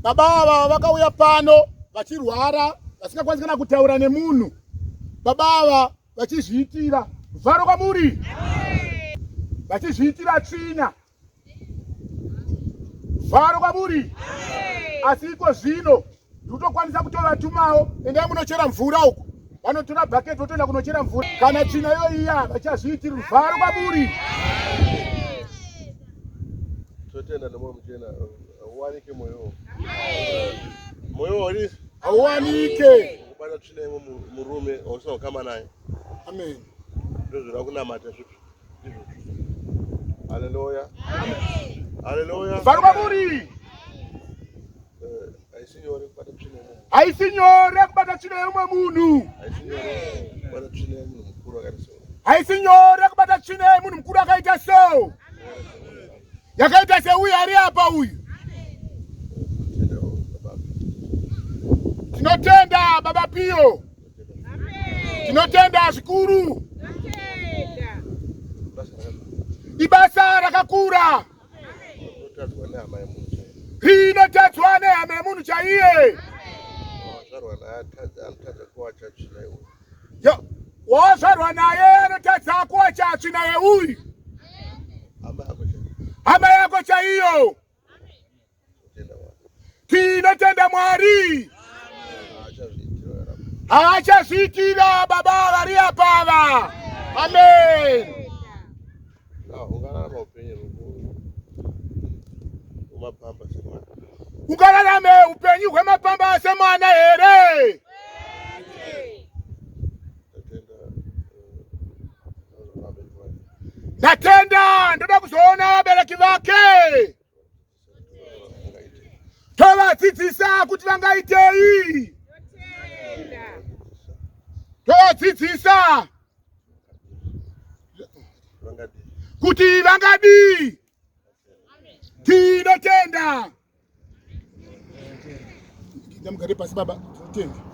Baba ava vakauya pano vachirwara vasingakwanisi kana kutaura nemunhu. Baba ava vachizviitira vharo kwamuri, vachizviitira tsvina. Vharo kwamuri. Asi iko zvino ndikutokwanisa kutovatumawo, endai munochera mvura uku. Vanotora bhaketi votoenda kunochera mvura. Kana tsvina iyo iya vachazviitira ruvharo kwamuri. Totenda nemwoyo muchena hauwanike moyo moyo uri hauwanike kubata tsvina imwe murume wausina kukama naye. Amen. Ndozvira kunamata zvipi izvozvo. Haleluya, haleluya. Vharo kwamuri. Haisi nyore kubata tsvina yemunhu. Haisi nyore kubata tsvina yemumwe munhu. Haisi nyore kubata tsvina yemunhu mukuru akaita so. Haisi nyore kubata tsvina yemunhu mukuru akaita so. Yakaita seuyu ari apa uyu. Tinotenda baba Piyo. Tinotenda zvikuru. Ibasa rakakura. Rinotadzwa nehama yemunhu chaiye. Wazvarwa naye anotadza kuwacha tsvina yeuyu. Hama yako chaiyo. Tinotenda Mwari. Haachazviitira baba vari apava. Amen. Ungararame upenyu hwemapamba semwana here? Ndatenda, ndoda kuzoona vabereki vake. Tovadzidzisa kuti vangaitei. Tovadzidzisa kuti vangadii. Tinotenda. Mugare pasi baba, tinotenda.